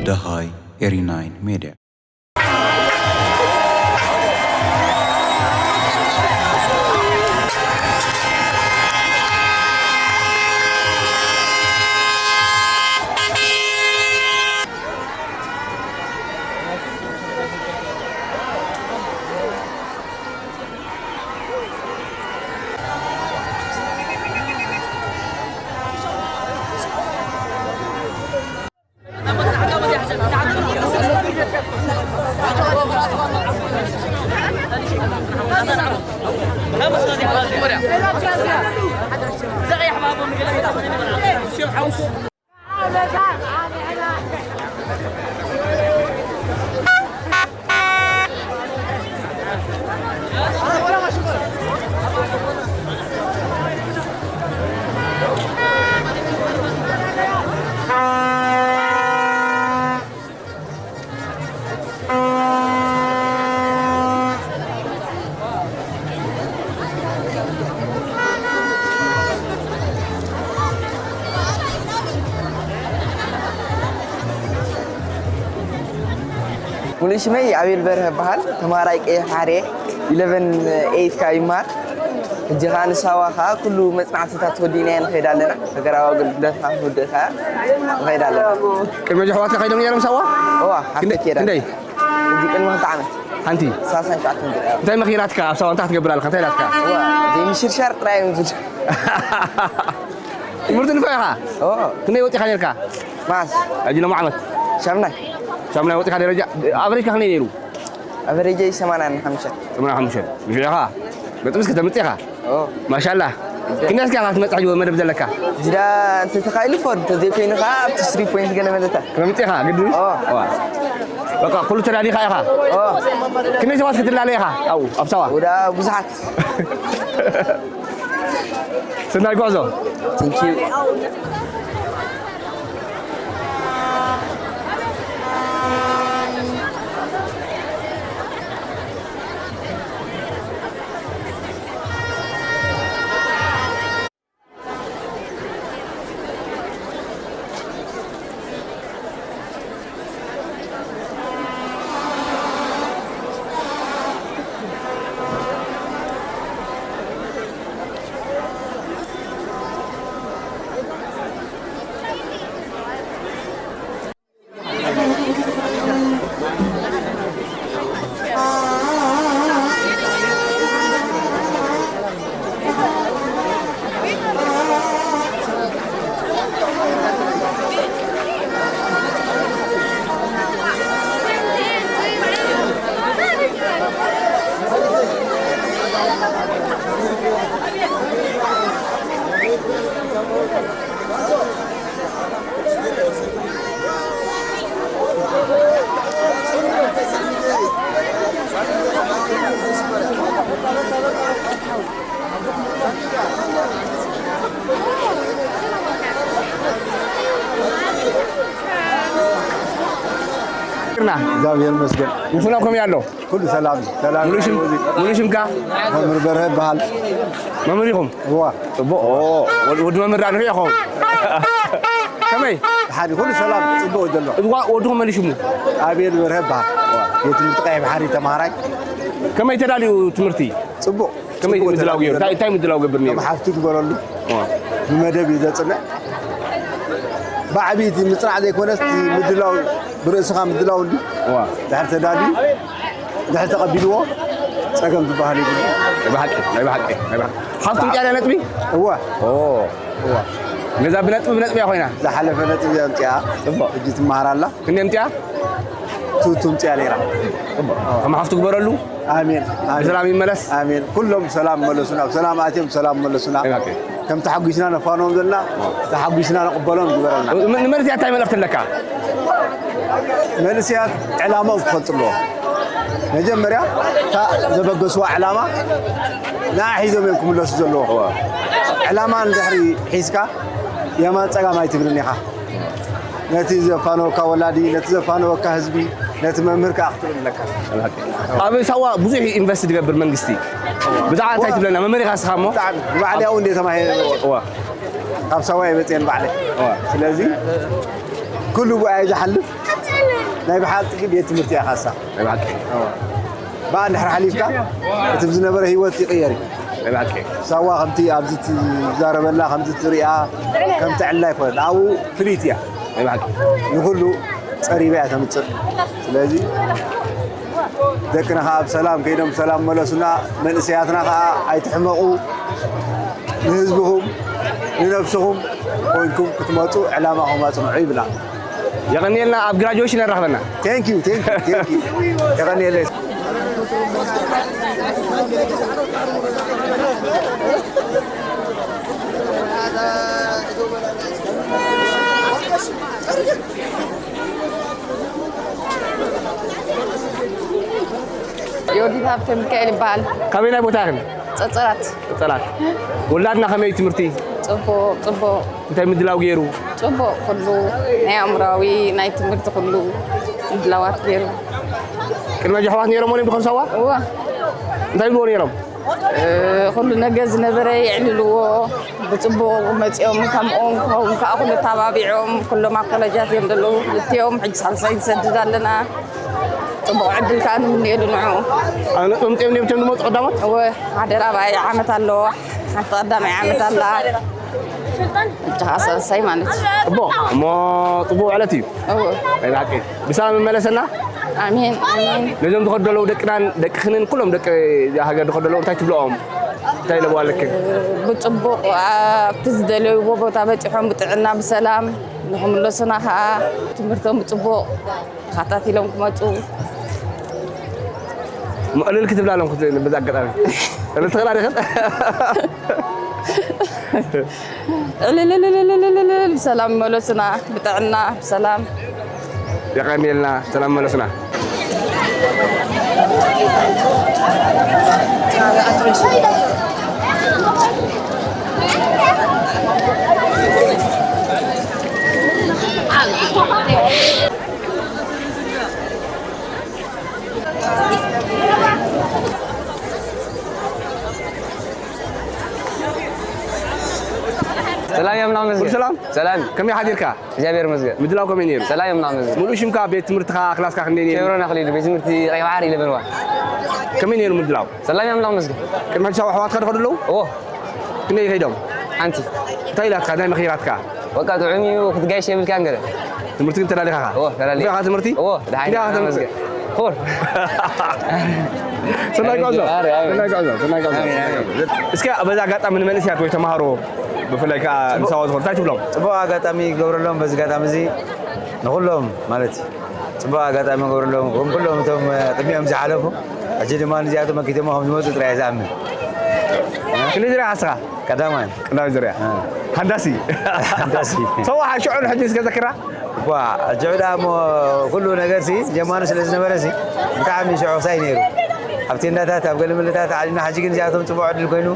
ደሃይ ኤሪ ናይን ሜድያ። ሙሉእ ሽመይ ኣቤል በርሀ እበሃል። ተማሃራይ ቀይሕ ባሕሪ ኢለቨን ኤይት ካብ ይመሃር። ሕጂ ኸኣ ንሳዋ ኸኣ ኩሉ መጽናዕትታት ተወዲእናዮ ንኸይድ ኣለና። ሃገራዊ ኣገልግሎት ኸኣ ክንውድእ ኸኣ ንኸይድ ኣለና። ቅድሚ ሕጂ ኣሕዋትካ ከይዶም ነይሮም ሳዋ? እዋ፣ ሓፍተይ ክንደይ? ከይዳ። ክንደይ? ሕጂ ቅድሚ ክልተ ዓመት። ሓንቲ? ሰላሳን ትሽዓተን ዙርያ። እንታይ መኺራትካ? ኣብ ሳዋ እንታይ ክትገብር ኣለካ? እንታይ ኢላትካ? እዋ፣ ዘይምሽርሻር ጥራይ እዮም ዝብሉ። ትምህርቲ ንፉዕ ኢኻ? እዎ። ክንደይ ወጺኻ ነይርካ? መዓስ? ሕጂ ሎሚ ዓመት? ሻምናይ። ሻምናይ ወጺኻ ደረጃ? ኣቨሬጅካ ክንደይ ነይሩ? ኣቨሬጀይ ሰማንያን ሓሙሽተን። ሰማንያን ሓሙሽተን። ንፉዕ ኢኻ? ነጥቢ እስከ ተምጽእ ኢኻ? እዎ። ማሻላ። ክንደይ እስከ ኢኻ ክትመጽእ ሕጂ መደብ ዘለካ? ሕጂ ደኣ እንተተኻኢሉ ፎር፣ እንተዘይኮይኑ ኸኣ ኣብቲ ስሪ ፖይንት ገለ መለታት። ክተምጽእ ኢኻ ግድን? እዎ። እዋ። በቃ ኩሉ ተዳሊኻ ኢኻ? እዎ። ክንደይ ሰባት ክትላለ ኢኻ ኣብኡ ኣብ ሳዋ? ወዳ ብዙሓት። ሰናይ ጉዕዞ። Thank you። ና። እግዚኣብሔር ይመስገን። ውፉና ከመይ ኣሎ? ኩሉ ሰላም፣ ሰላም። ሙሉ ሽም-፣ ሙሉ ሽምካ? መምህር በርሀ ይበሃል። መምህር ኢኹም? እዋ። ጽቡቕ። ኦ፣ ወድ-፣ ወዲ መምህር ዳኣ ንሪኦ ይኸውን። ከመይ? ደሓን፣ ኩሉ ሰላም፣ ጽቡቕ ዘሎ። እዋ፣ ወድኹም መን ሽሙ? ኣቤል በርሀ ይበሃል። የትምህርቲ ቀይሕ ባሕሪ ተማሃራይ። ከመይ ተዳልዩ ትምህርቲ? ጽቡቕ። ከመይ ጽቡቕ ምድላው ገይሩ? ተዳልዩ። እንታይ፣ እንታይ ምድላው ገብር ነይሩ? ከም ሓፍቲ ግበረሉ። ዋ። ብመደብ እዩ ዘጽንዕ። ብዓቢይቲ ምጽናዕ ዘይኮነስ፣ እቲ ምድላው ብርእስኻ ምድላው እንዲ። ዋ። ድሕር ተዳልዩ፣ ድሕር ተቐቢልዎ፣ ጸገም ዝበሃል የብሉ። ናይ ብሓቂ፣ ናይ ብሓቂ፣ ናይ ብሓቂ። ሓፍቲ ኣምጺኣ ነጥቢ? እወ። ኦ። እወ። ገዛ ብነጥቢ፣ ብነጥቢ እያ ኮይና? ዝሓለፈ ነጥቢ እያ ኣምጺኣ። ጽቡቕ። ሕጂ ትመሃር ኣላ። ክንደይ ኣምጺኣ? ቱ፣ ቱ ኣምጺኣ ነይራ። ጽቡቕ። ከም ሓፍቱ ግበረሉ። ኣሜን፣ ኣሜን። ብሰላም ይመለስ። ኣሜን። ኩሎም ሰላም መለሱና፣ ብሰላም ኣትዮም ብሰላም መለሱና። ኣሜን። ከም ተሓጒስና ነፋኖም ዘለና፣ ተሓጒስና ንቕበሎም ግበረልና። ን-፣ ንመንእሰያት እንታይ መልእኽቲ ኣለካ? መንእሰያት ዕላማኦም ክፈልጡ ኣለዎም። መጀመርያ እታ ዘበገስዋ ዕላማ ንዓ ሒዞም እዮም ክምለሱ ዘለዎ። እዋ። ዕላማ እንድሕሪ ሒዝካ የማን ጸጋም ኣይትብልን ኢኻ። ነቲ ዘፋነወካ ወላዲ፣ ነቲ ዘፋነወካ ህዝቢ፣ ነቲ መምህር ከዓ ክትብል ኣለካ። ኣብ ሳዋ ብዙሕ ኢንቨስት ዝገብር መንግስቲ ብዛዕባ እንታይ ትብለና? መምህር ኢኻ ንስኻ እሞ። ብጣዕሚ ንባዕለይ እውን እንደ ተማሂረ እዋ። ካብ ሳዋ እየ መፅየ ንባዕለይ። እዋ። ስለዚ ኩሉ ብኣይ ዝሓልፍ ናይ ብሓቂ ቤት ትምህርቲ እያ ካሳ። ናይ ብሓቂ። እዋ። ብኣ እንድሕር ሓሊፍካ እቲ ዝነበረ ህይወት ይቕየር እዩ። ናይ ብሓቂ። ሳዋ ከምቲ ኣብዚ ትዛረበላ ከምዚ ትሪኣ ከምቲ ዕላ ኣይኮነን። ኣብኡ ፍልይቲ እያ። ናይ ብሓቂ። ንኹሉ ፀሪባ እያ ተምፅእ። ስለዚ ደቅና ከዓ ብሰላም ከይዶም ብሰላም መለሱና። መንእሰያትና ከዓ ኣይትሕመቑ። ንህዝብኹም ንነብስኹም ኮይንኩም ክትመፁ ዕላማኹም ኣፅንዑ ይብላ። የቐንየልና። ኣብ ግራጁዌሽን ኣራኽበና። Thank you, thank you, thank you። የቐንየለይ። ዮዲት ሃብተ ሚካኤል ይበሃል። ካበየናይ ቦታ ኢኽን? ጸጸራት። ጸጸራት። ወላድና ከመይ ትምህርቲ? ጽቡቕ፣ ጽቡቕ። እንታይ ምድላው ገይሩ? ጽቡቕ፣ ኩሉ ናይ ኣእምራዊ፣ ናይ ትምህርቲ ኩሉ ምድላዋት ገይሩ። ቅድሚ ሕጂ ኣሕዋት ነይሮም እዮም ድኾን ሳዋ? እወ። እንታይ ይብልዎ ነይሮም? እ፣ ኩሉ ነገር ዝነበረ የዕልልዎ፣ ብጽቡቕ መጺኦም፣ ከምኦም ክኸውን ከኣ ኩሉ ተባቢዖም፣ ኩሎም ኣብ ኮለጃት እዮም ዘለዉ። ክልቲኦም ሕጂ ሳልሳይ ንሰድድ ኣለና። ጽቡቕ ዕድል ከኣ ንምንየሉ ንዑ። ኣብ ነጥቢ ምጺኦም ድዮም እቶም ዝመጹ ቀዳሞት? እወ፣ ሓደ ራብዓይ ዓመት ኣለዎ፣ ሓንቲ ቀዳማይ ዓመት ኣላ። ሕጂ ከኣ ሳልሳይ ማለት እዩ። ጽቡቕ፣ እሞ ጽቡቕ ዕለት እዩ። እወ። ናይ ብሓቂ። ብሰላም ይመለሰና። ኣሜን፣ ኣሜን። ነዞም ዝኸዱ ዘለዉ ደቅናን ደቅኽንን ኩሎም ደቂ እዛ ሃገር ዝኸዱ ዘለዉ እንታይ ትብልኦም? እንታይ ኢለዋ ኣለክን? ብጽቡቕ ኣብቲ ዝደለይዎ ቦታ በጺሖም ብጥዕና ብሰላም ንኽምለሱና ከኣ ትምህርቶም ብጽቡቕ ተኸታቲሎም ክመጹ። እሞ እልል ክትብላ ኣለኹ በዚ ኣጋጣሚ። እልል ትኽእላ ዲኽን? ዕልልልልልልልልል፣ ብሰላም መለሱና፣ ብጥዕና፣ ብሰላም። የቐንየልና፣ ሰላም መለሱና። ሰላም እዮም፣ ናመዝገ። ኩሉ ሰላም? ሰላም። ከመይ ሓዲርካ? እግዚኣብሔር ይመስገን። ምድላው ከመይ ነይሩ? ሰላም እዮም፣ ናመዝገ። ሙሉእ ሽምካ፣ ቤት ትምህርትኻ፣ ክላስካ ክንደይ ነይሩ? ኬብሮን ኣኽሊሉ፣ ቤት ትምህርቲ ቀይ ባሕሪ ኢለቨን ዋን። ከመይ ነይሩ ምድላው? ሰላም እዮም፣ ናመዝገ። ቅድሚ ሕጂ ሳዋ ኣሕዋትካ ዶ ከዱ ኣለዉ? እዎ። ክንደይ ከይዶም? ሓንቲ። እንታይ ኢላትካ? እንታይ መኺራትካ? በቃ ጥዑም እዩ፣ ክትጋይሽ የብልካን ገለ። ትምህርቲ ግን ተላሊኻ ኢኻ? እዎ፣ ተላልየ። እንታይ ኢኻ ትምህርቲ? እዎ፣ ደሓን እንታይ ኢኻ ትምህርቲ? ተመስገን። ኹር። ሰናይ ጉዕዞ። ኣረ፣ ኣረ። ሰናይ ጉዕዞ፣ ሰናይ ጉዕዞ። ኣሜን፣ ኣሜን። እስከ በዚ ኣጋጣሚ ንመንእሰያት ወይ ተማሃሮ ብፍላይ ከኣ ንሳዋ ዝኾኑ እንታይ ትብሎም? ጽቡቕ ኣጋጣሚ ይገብረሎም። በዚ ኣጋጣሚ እዚ ንኹሎም ማለት እዩ። ጽቡቕ ኣጋጣሚ ይገብረሎም። ከም ኩሎም እቶም፣ እ፣ ቅድሚኦም ዝሓለፉ፣ ሕጂ ድማ ንዚኣቶም መኪቶሞ ከም ዝመጹ ጥራይ እየ ዝኣምን። ክንደይ ዝርያ ሓስኻ? ቀዳማይ። ቀዳማይ ዝርያ። እ። ሃንዳሲ። ሃንዳሲ። ሰውሓ ሽዑ ንሕጂ እስከ ዘክራ? እኳ፣ ሽዑ ደኣ እሞ ኩሉ ነገር ሲ ጀማሪ ስለ ዝነበረ ሲ ብጣዕሚ ሽዑ ክሳይ ነይሩ። ኣብ ቴንዳታት፣ ኣብ ገለመለታት ዓሊምና፣ ሕጂ ግን እዚኣቶም ጽቡቕ ዕድል ኮይኑ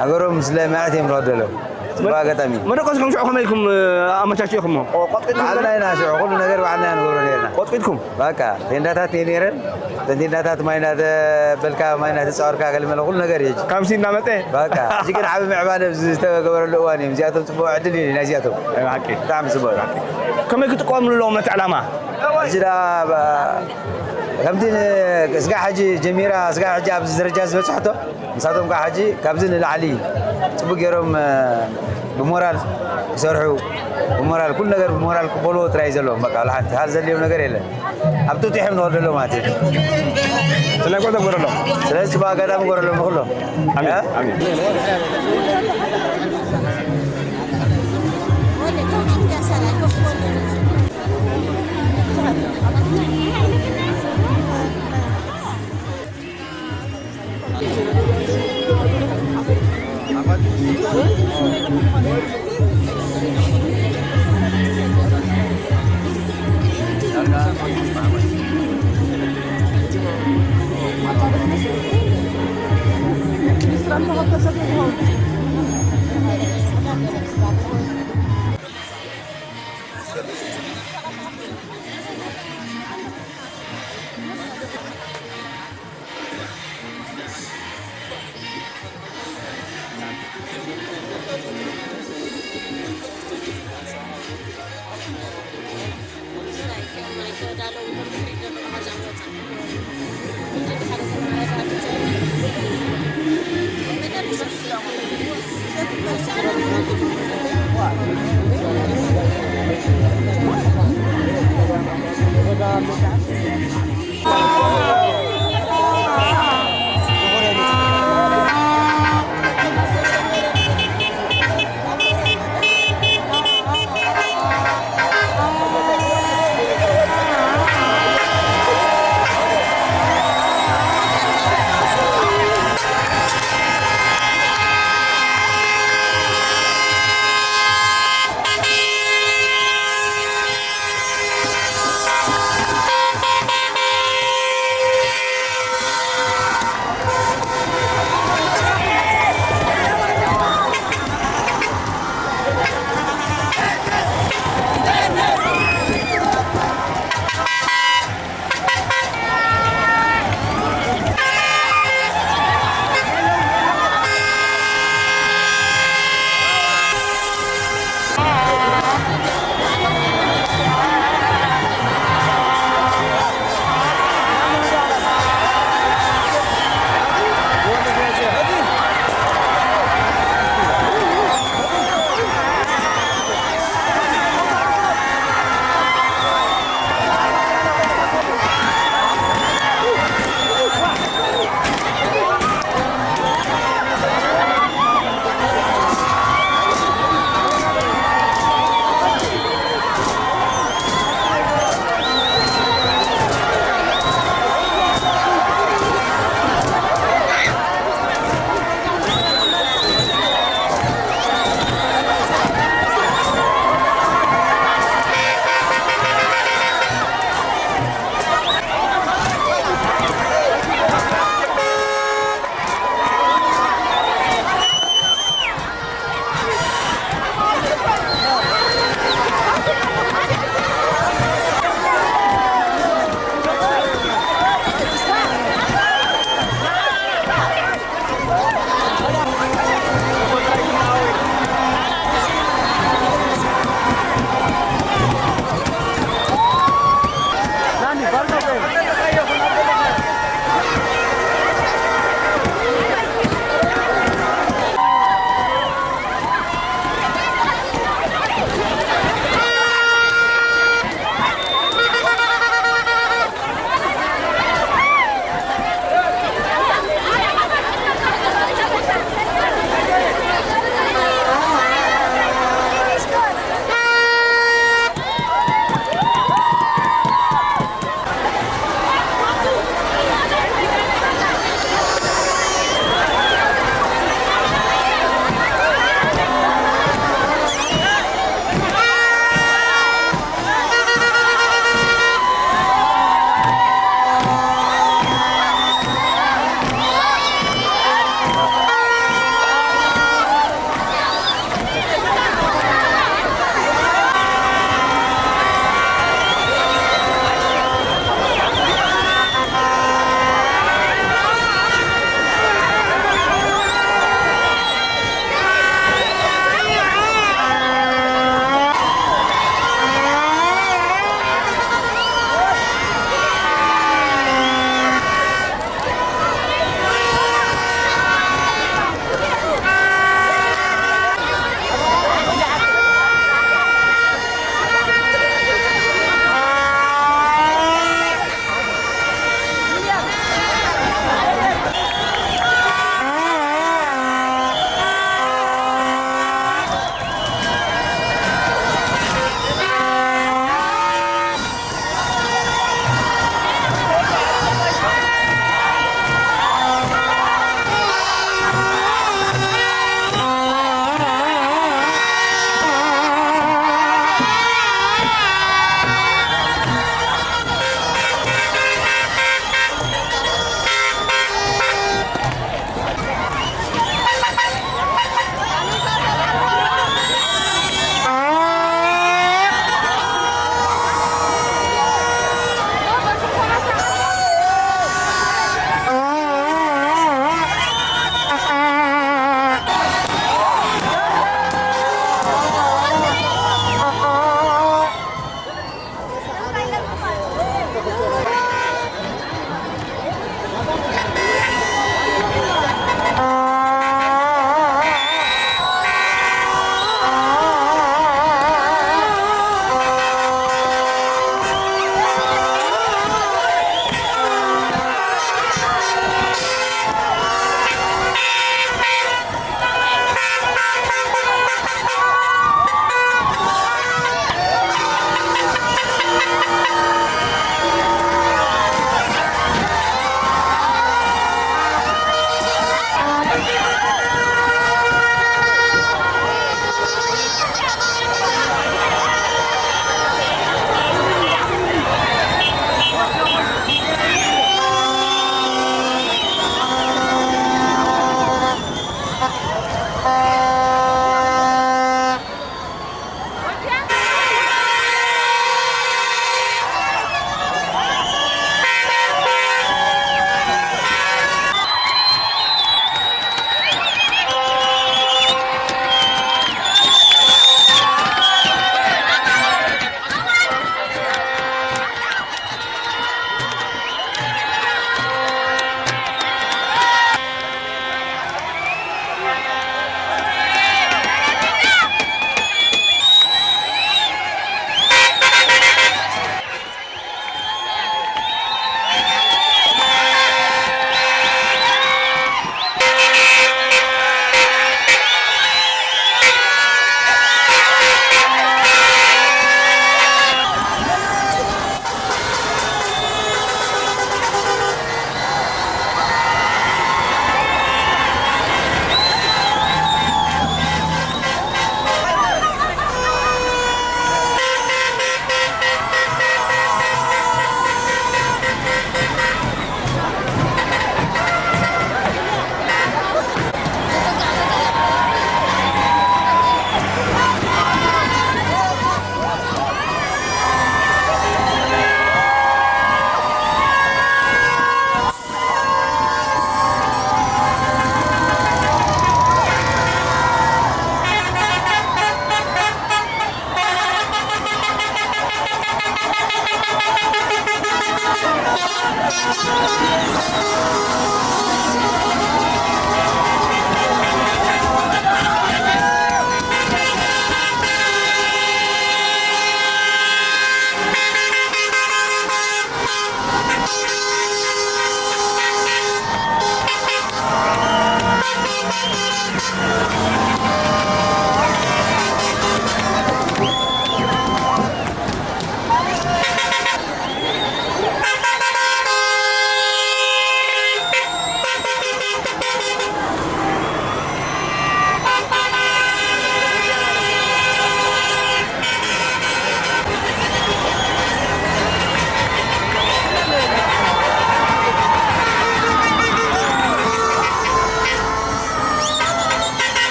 ሃገሮም ስለ መዕት እዮም ዝኸዱ ዘለዉ። ጽቡቕ ኣጋጣሚ። መደቆስኩም ሽዑ ከመይ ኢልኩም፣ እ፣ ኣመቻችእኩሞ? ቆጥቂጥኩም ባዕልና ኢና ሽዑ ኩሉ ነገር ባዕልና ኢና ንገብሮ ነይርና። ቆጥቂጥኩም? በቃ፣ ቴንዳታት እየ ነይረን። እተን ቴንዳታት ማይ እናተበልካ፣ ማይ እናተጻወርካ፣ ገለመለ ኩሉ ነገር እዩ። ካብ ሲ እናመጸ? በቃ፣ ሕጂ ግን ዓቢ ምዕባለ ኣብዚ ዝተገበረሉ እዋን እዩ። እዚኣቶም ጽቡቕ ዕድል እዩ ናይዚኣቶም። ኣይ፣ ብሓቂ። ብጣዕሚ ጽቡቕ። ከመይ ክጥቀምሉ ኣለዎም ነቲ ዕላማ? ሕጂ ደኣ፣ ባ-፣ ከምቲ ን-፣ ስጋዕ ሕጂ ጀሚራ፣ ስጋዕ ሕጂ ኣብዚ ደረጃ ዝበጽሐቶ፣ ንሳቶም ከዓ ሕጂ ካብዚ ንላዕሊ ጽቡቅ ገይሮም፣ እ፣ ብሞራል ክሰርሑ፣ ብሞራል፣ ኩሉ ነገር ብሞራል ክበልዎ ጥራይ እዩ ዘለዎም። በቃ፣ ወላ ሓንቲ ካልእ ዘድልዮም ነገር የለን። ኣብ ጥጡሕ እዮም ንኸዱ ዘለዉ ማለት እዩ። ስለዚ ጉዕዞ ግበረሎም። ስለዚ ጽቡቅ ኣጋጣሚ ግበረሎም ንኹሎም። ኣሜን፣ እ? ኣሜን።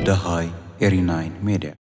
ደሃይ ኤሪ ናይን ሜድያ።